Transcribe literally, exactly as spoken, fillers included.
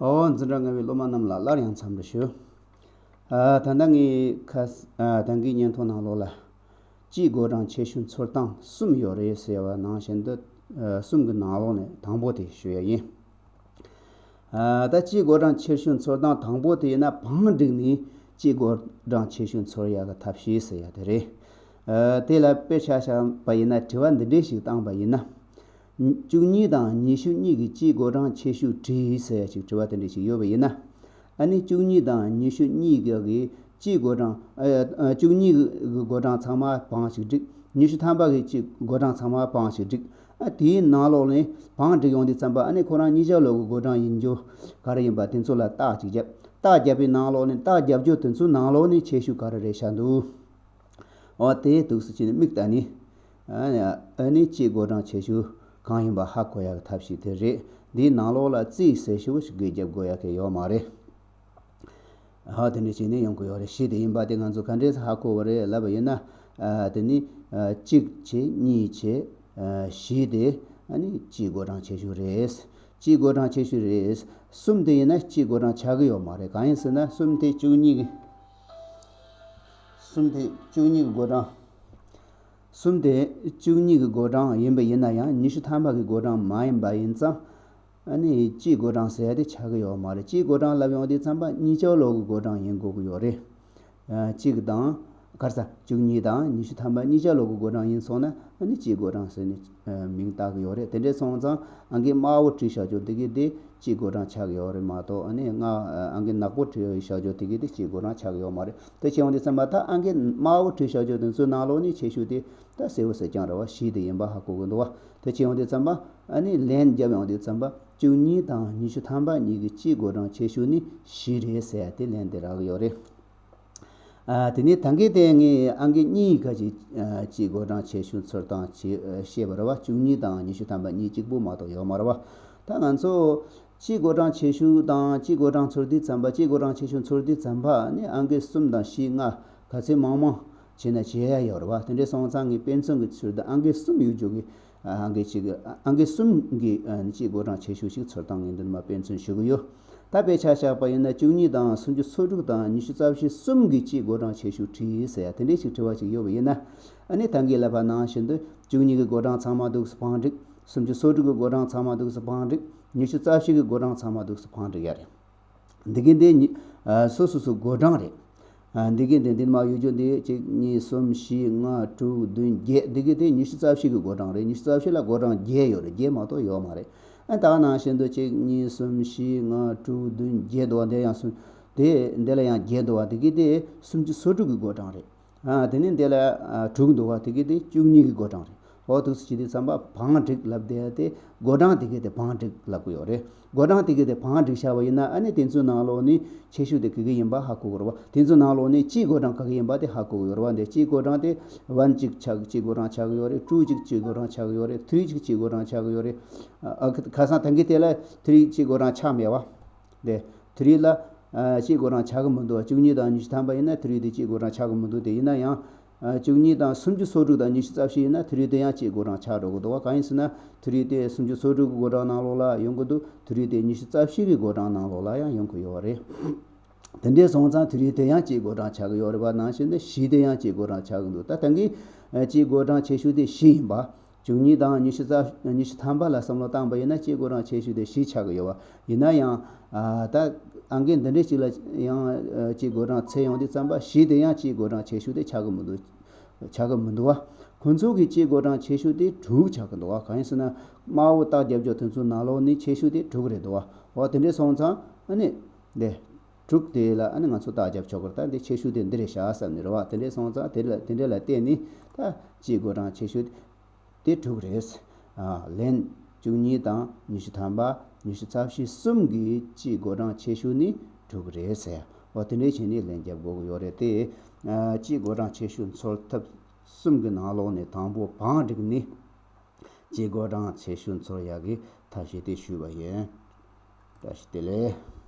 ཨོ་འཛིན་གྲྭ་ལྔ་པའི་སློབ་མ་རྣམས་ལ་སླར་ཡང་འཚམས་འདྲི་ཞུ། ཨ་ད་ལྟ་ངས་ཁ་ས་ཨ་ད་གིན་བརྙན་ཐུང་ནང་ལོགས་ལ་སྤྱིའི་བགོད་གྲངས་ཆེ་ཤོས་འཚོལ་སྟངས་གསུམ་ཡོད་རེད་ཟེར་བ་ནང་བཞིན་དུ་ཨ་གསུམ་གྱི་ནང་ལོགས་ནས་དང་པོ་དེ་ཞུ་ཡ་ཡིན། ཨ་ད་སྤྱིའི་བགོད་གྲངས་ཆེ་ཤོས་འཚོལ་སྟངས་དང་པོ་དེ་ཡིན་ན་བང་བསྒྲིགས་ནས་སྤྱིའི་བགོད་གྲངས་ཆེ་ཤོས་འཚོལ་ཡག་གི་ཐབས་ཤེས་ཟེར་ཡ་དེ་རེད། ཨ་དེ་ལ་དཔེ་ཆ་བཞག་པ་ཡིན་ན་དྲི་བ་འདི་འདྲས་ཤིག་བཏང་པ་ཡིན་ན། བཅུ་གཉིས་དང་ཉི་ཤུ་གཉིས་ཀྱི་སྤྱིའི་བགོད་གྲངས་ཆེ་ཤོས་བྲིས་ཟེར་ཡ་ཅིག་དྲི་བ་དེ་འདྲས་ཤིག་ཡོད་པ་ཡིན་ན། ཨ་ནི་བཅུ་གཉིས་དང་ཉི་ཤུ་གཉིས་ཀྱི་སྤྱིའི་བགོད་གྲངས་ཨ་ཨ་བཅུ་གཉིས་ཀྱི་བགོད་གྲངས་ཚང་མ་བང་ཞིག་བསྒྲིགས། ཉི་ཤུ་ཐམ་པ་གི་སྤྱིའི་བགོད་གྲངས་ཚང་མ་བང་ཞིག་བསྒྲིགས། ཨ་དེའི་ནང་ལོགས་ནས་བང་བསྒྲིགས་ཡོང་དུས་ཙམ་པ་ཨ་ནི་ཁོ་རང་གཉིས་ཆར་ལོག་གི་བགོད་གྲངས་ཡིན་རྒྱུ་ག་རེ་ཡིན་པ་དེ་ཚོ་ལ་རྟགས་ཅིག་བརྒྱབ། རྟགས་བརྒྱབ་པའི་ནང་ལོགས་ནས་རྟགས་བརྒྱབ་རྒྱུ་དེ་ཚོའི་ནང་ལོགས་ནས་ཆེ་ཤོས་ག་རེ་རེད་ཤར་འདུག། འོ་དེ་འདུག་སེ་བྱས་ནས་མིག་ལྟ་ནས། ཨ་ནི་ཨ་ནི་སྤྱིའི་བགོད་གྲངས་ཆེ་ཤོས་གང་ཡིན་པ་ཧ་གོ་ཡག་གི་ཐབས་ཤེས་དེ་རེད། འདིའི་ནང་ལོགས་ལ་རྩིས་ཟེར་ཞེ་པོ་ཞིག་བརྒྱབ་དགོས་ཡག་གི་ཡོད་མ་རེད། ཧ་དེ་འདྲ་བྱས་ནས་ཡོང་གི་ཡོད་རེད། བཞི་དེ་ཡིན་པ་དེ་ང་ཚོ་ག་འདྲས་ཧ་གོ་བ་རེད་ལབ་པ་ཡིན་ན། ཨ་དེ་ནི་ཨ་གཅིག་བྱས་གཉིས་བྱས་ཨ་བཞི་དེ་ཨ་ནི་སྤྱིའི་བགོད་གྲངས་ཆེ་ཤོས་རེད། སྤྱིའི་བགོད་གྲངས་ཆེ་ཤོས་རེད། གསུམ་དེ་ཡིན་ན་སྤྱིའི་བགོད་གྲངས་ཆགས་ཀྱི་ཡོད་མ་རེད། གང་ཡིན་ཟེར་ན་གསུམ་དེ་བཅུ་གཉིས་ཀྱི། གསུམ་དེ་བཅུ་གཉིས་ཀྱི་བགོད་གྲངས། གསུམ་དེ་བཅུ་གཉིས་ཀྱི་བགོད་གྲངས་ཡིན་པ་ཡིན་ན་ཡང་ཉི་ཤུ་ཐམ་པ་གི་བགོད་གྲངས་མ་ཡིན་པ་ཡིན་ཙང་། ཨ་ནི་སྤྱིའི་བགོད་གྲངས་ཟེར་ཡ་དེ་ཆགས་ཀྱི་ཡོད་མ་རེད། སྤྱིའི་བགོད་གྲངས་ལབ་ཡོང་དུས་ཙམ་པ་གཉིས་ཆར་ལོག་གི་བགོད་གྲངས་ཡིན་དགོས་ཀྱི་ཡོད་རེད། ཨ་གཅིག་དང་། ག་རེ་ཟ། བཅུ་གཉིས་དང་ཉི་ཤུ་ཐམ་པ་གཉིས་ཆར་ལོག་གི་བགོད་གྲངས་ཡིན་སོང་ན་ཨ་ནི་སྤྱིའི་བགོད་གྲངས་ཟེར་ནས་ཨ་མིང་བཏགས་ཀྱི་ཡོད་རེད། དེ་འདྲས་སོང་ཙང་ཨང་ཀི་དམར་པོ་བྲིས་བཞག་ཆོག་དེ་གི་དེ་སྤྱིའི་བགོད་གྲངས་ཆགས་ཀྱི་ཡོད་རེད་མ་གཏོགས། ཨ་ནི་ང་ཨང་ཀི་ནག་པོ་བྲིས་བཞག་ཆོག་དེ་གི་དེ་སྤྱིའི་བགོད་གྲངས་ཆགས་ཀྱི་ཡོད་མ་རེད། དེ་བྱས་ཡོང་དུས་ཙམ་པ་ད་ཨང་ཀི་དམར་པོ་བྲིས་བཞག་ཆོག་དེ་ཚོའི་ནང་ལོགས་ནས་ཆེ་ཤོས་དེ་ད་སེར་པོ་སེར་རྐྱང་རེད་བ། བཞི་དེ་ཡིན་པ་ཧ་གོ་གི་འདུག་བ། དེ་བྱས་ཡོང་དུས་ཙམ་པ་ཨ་ནི་ལན་བརྒྱབ་ཡོང་དུས་ཙམ་པ་བཅུ་གཉིས་དང་ཉི་ཤུ་ཐམ་པ་གཉིས་ཀྱི་སྤྱིའི་བགོད་གྲངས་ཆེ་ཤོས་ནི་བཞི་རེད་ཟེར་ཡ་དེ་ལན་དེ་རག་གི་ཡོད་རེད། ཨ་དེ་ནས་ད་གིན་དེ་ངས་ཨང་ཀི་གཉིས་ཀ་ཅིག་ཨ་སྤྱིའི་བགོད་གྲངས་ཆེ་ཤོས་འཚོལ་སྟངས་ཅིག་ཨ་བཤད་པ་རེད་བ། བཅུ་གཉིས་དང་ཉི་ཤུ་ཐམ་པ་གཉིས་གཅིག་པུ་མ་གཏོགས་ཡོད་མ་རེད་བ། ད་ང་ཚོ་སྤྱིའི་བགོད་གྲངས་ཆེ་ཤོས་དང་སྤྱིའི་བགོད་གྲངས་འཚོལ་དུས་ཙམ་པ། སྤྱིའི་བགོད་གྲངས་ཆེ་ཤོས་འཚོལ་དུས་ཙམ་པ་ནི་ཨང་ཀི་གསུམ་དང་བཞི་ལྔ་ག་ཚོད་མང་མང་བྱས་ན་བྱེད་ཡ་ཡོད་རེད་བ། དེ་འདྲས་སོང་ཙང་ངས་དཔེ་མཚོན་གྱི་ཚུལ་དུ་ཨང་ཀི་གསུམ་ཡོད་རྒྱུ་གི་ཨང་ཀི་གཅིག་གི་ཨང་ཀི་གསུམ་གྱི་ཨ་ནི་སྤྱིའི་བགོད་གྲངས་ཆེ་ཤོས་ཤིག་འཚོལ་སྟངས་ངས་འདི་ནས་མར་དཔེ་མཚོན་ཞུ་གི་ཡོད། ད་དཔེ་ཆ་བཞག་པ་ཡིན་ན་བཅུ་གཉིས་དང་སུམ་ཅུ་སོ་དྲུག་དང་ཉི་ཤུ་རྩ་བཞི་གསུམ་གྱི་སྤྱིའི་བགོད་གྲངས་ཆེ་ཤོས་བྲིས་ཟེར་ཡ་དེ་འདྲས་ཤིག་དྲི་བ་ཞིག་ཡོད་པ་ཡིན་ན། ཨ་ནི་ད་གིན་ལབ་པ་ནང་བཞིན་དུ་བཅུ་གཉིས་ཀྱི་བགོད་གྲངས་ཚང་མ་འདུག་སེ་བང་བསྒྲིགས། སུམ་ཅུ་སོ་དྲུག་གི་བགོད་གྲངས་ཚང་མ་འདུག་སེ་བང་བསྒྲིགས། ཉི་ཤུ་རྩ་བཞི་གི་བགོད་གྲངས་ཚང་མ་འདུག་སེ་བང་བསྒྲིགས་ཡ་རེད། འདི་གིན་དེ་ཉི་ཨ་སོ་སོ་སོའི་བགོད་གྲངས་རེད། ཨ་འདི་གིན་དེ་འདི་མ་ཡོད་རྒྱུ་འདི་གཅིག་གཉིས་གསུམ་བཞི་ལྔ་དྲུག་བདུན་བརྒྱད། འདི་གིན་དེ་ཉི་ཤུ་རྩ་བཞི་གི་བགོད་གྲངས་རེད། ཉི་ཤུ་རྩ་བཞི་ལ་བགོད་གྲངས་བརྒྱད་ཡོད་རེད། བརྒྱད་མ་གཏོགས་ཡོད་མ་རེད། ཨ་ད་ག་ནང་བཞིན་དུ་གཅིག་གཉིས་གསུམ་བཞི་ལྔ་དྲུག་བདུན་བརྒྱད་འདུག་བ། འདི་ཡང་སུམ། དེ་འདི་ལ་ཡང་བརྒྱད་འདུག་བ། འདི་གིན་དེ་སུམ་ཅུ་སོ་དྲུག་གི་བགོད་གྲངས་རེད། ཨ་དེ་ནས་འདི་ལ་ཨ་དྲུག་འདུག་བ། དེ་གི་དེ་བཅུ་གཉིས་ཀྱི་བགོད་གྲངས་རེད། འོ་འདུག་སེ་བྱེད་དུས་ཙམ་པ་བང་བསྒྲིགས་ལབ་བསྡད་དེ་བགོད་གྲངས་དེ་གི་དེ་བང་བསྒྲིགས་ལབ་གི་ཡོད་རེད། བགོད་གྲངས་དེ་གི་དེ་བང་བསྒྲིགས་བཞག་པ་ཡིན་ན་ཨ་ནི་དེ་ཚོའི་ནང་ལོགས་ནས་ཆེ་ཤོས་དེ་ག་གི་ཡིན་པ་ཧ་གོ་གི་རེད་བ། དེ་ཚོའི་ནང་ལོགས་ནས་སྤྱིའི་བགོད་གྲངས་ག་གི་ཡིན་པ་དེ་ཧ་གོ་གི་ཡོད་རེད་བ། འདི་སྤྱིའི་བགོད་གྲངས་དེ་ཝན་གཅིག་ཆགས་སྤྱིའི་བགོད་གྲངས་ཆགས་གི་ཡོད་རེད། ཊུ་གཅིག་སྤྱིའི་བགོད་གྲངས་ཆགས་གི་ཡོད་རེད། ཐི་རི་གཅིག་སྤྱིའི་བགོད་གྲངས་ཆགས་གི་ཡོད་རེད། ཨ་ཁ་སང་ད་གི་དེ་ལ་ཐི་རི་སྤྱིའི་བགོད་གྲངས་ཆགས་མེད་བ། དེ་ཐི་རི་ལ་ཨ་སྤྱིའི་བགོད་གྲངས་ཆགས་ཀྱི་མི་འདུག་བ། བཅུ་གཉིས་དང་ཉི་ཤུ་ཐམ་པ་ཡིན་ན་ཐི་རི་དེ་སྤྱིའི་བགོད་གྲངས་ཆགས་ཀྱི་མི་འདུག་དེ་ཡིན་ན་ཡང་ཨ་བཅུ་གཉིས་དང་སུམ་ཅུ་སོ་དྲུག་དང་ཉི་ཤུ་རྩ་བཞི་ཡིན་ན་ཐི་རི་དེ་ཡང་སྤྱིའི་བགོད་གྲངས་ཆགས་འགྲོ་གི་འདུག་བ། གང་ཡིན་ཟེར་ན་ཐི་རི་དེ་སུམ་ཅུ་སོ་དྲུག་གི་བགོད་གྲངས་ནང་ལོགས་ལ་ཡོང་གི་འདུག་ཐི་རི་དེ་ཉི་ཤུ་རྩ་བཞི་གི་བགོད་གྲངས་ནང་ལོགས་ལ་ཡང་ཡོང་གི་ཡོད་རེད། དེ་འདྲས་སོང་ཙང་ཐི་རི་དེ་ཡང་སྤྱིའི་བགོད་གྲངས་ཆགས་ཀྱི་ཡོད་རེད་བ། ནང་བཞིན་དུ་བཞི་དེ་ཡང་སྤྱིའི་བགོད་གྲངས་ཆགས་ཀྱི་འདུག་ད་ད་གིན་ཨ་སྤྱིའི་བགོད་གྲངས་ཆེ་ཤོས་དེ་བཞི་ཡིན་པ། བཅུ་གཉིས་དང་ཉི་ཤུ་རྩ་ཉི་ཤུ་ཐམ་པ་ལ་བསམ་བློ་བཏང་པ་ཡིན་ན་སྤྱིའི་བགོད་གྲངས་ཆེ་ཤོས་དེ་བཞི་ཆགས་ཀྱི་ཡོད་པ། ཡིན་ན་ཡང་ཨ་ད་ཨང་ཀི་འདི་འདྲས་ཅིག་ལ་ཡང་ཨ་སྤྱིའི་བགོད་གྲངས་ཚད་ཡོང་དུས་ཙམ་པ་བཞི་དེ་ཡང་སྤྱིའི་བགོད་གྲངས་ཆེ་ཤོས་དེ་ཆགས་ཀྱི་མི་འདུག་ཆགས་ཀྱི་མི་འདུག་བ། ཁོ་ཚོ་གི་སྤྱིའི་བགོད་གྲངས་ཆེ་ཤོས་དེ་དྲུག་ཆགས་ཀྱི་འདུག་བ། གང་ཡིན་ཟེར་ན་དམར་པོ་རྟགས་རྒྱབ་ཆོག་དེ་ཚོའི་ནང་ལོགས་ནས་ཆེ་ཤོས་དེ་དྲུག་རེད་འདུག་བ། འོ་དེ་འདྲས་སོང་ཙང་ཨ་ནི་འདི་དྲུག་དེ་ལ་ཨ་ནི་ང་ཚོ་རྟགས་རྒྱབ་ཆོག་གི་རེད། ད་འདི་ཆེ་ཤོས་དེ་འདི་རེད་བཞག་བསམ་ནས་རེད་བ། དེ་འདྲས་སོང་ཙང་དེ་ལ་དེ་འདྲས་ལ་བལྟས་ནས་ད་སྤྱིའི་བགོད་གྲངས་ཆེ་ཤོས་དེ་དྲུག་རེད། ཨ་ལན། བཅུ་གཉིས་དང་ཉི་ཤུ་ཐམ་པ། ཉི་ཤུ་རྩ་བཞི་གསུམ་གྱི་སྤྱིའི་བགོད་གྲངས་ཆེ་ཤོས་ནི་དྲུག་རེད་ཟེར། འོ་དེ་འདྲའི་བྱས་ནས་ལན་རྒྱབ་དགོས་ཀྱི་ཡོད་རེད་དེ། ཨ་སྤྱིའི་བགོད་གྲངས་ཆེ་ཤོས་འཚོལ་ཐབས་གསུམ་གྱི་ནང་ལོགས་ནས་དང་པོ་བང་བསྒྲིགས་ནས་སྤྱིའི་བགོད་གྲངས་ཆེ་ཤོས་འཚོལ་ཡག་གི་ཐབས་ཤེས་དེ་ཞུས་པ་ཡིན། བཀྲ་ཤིས་བདེ་ལེགས།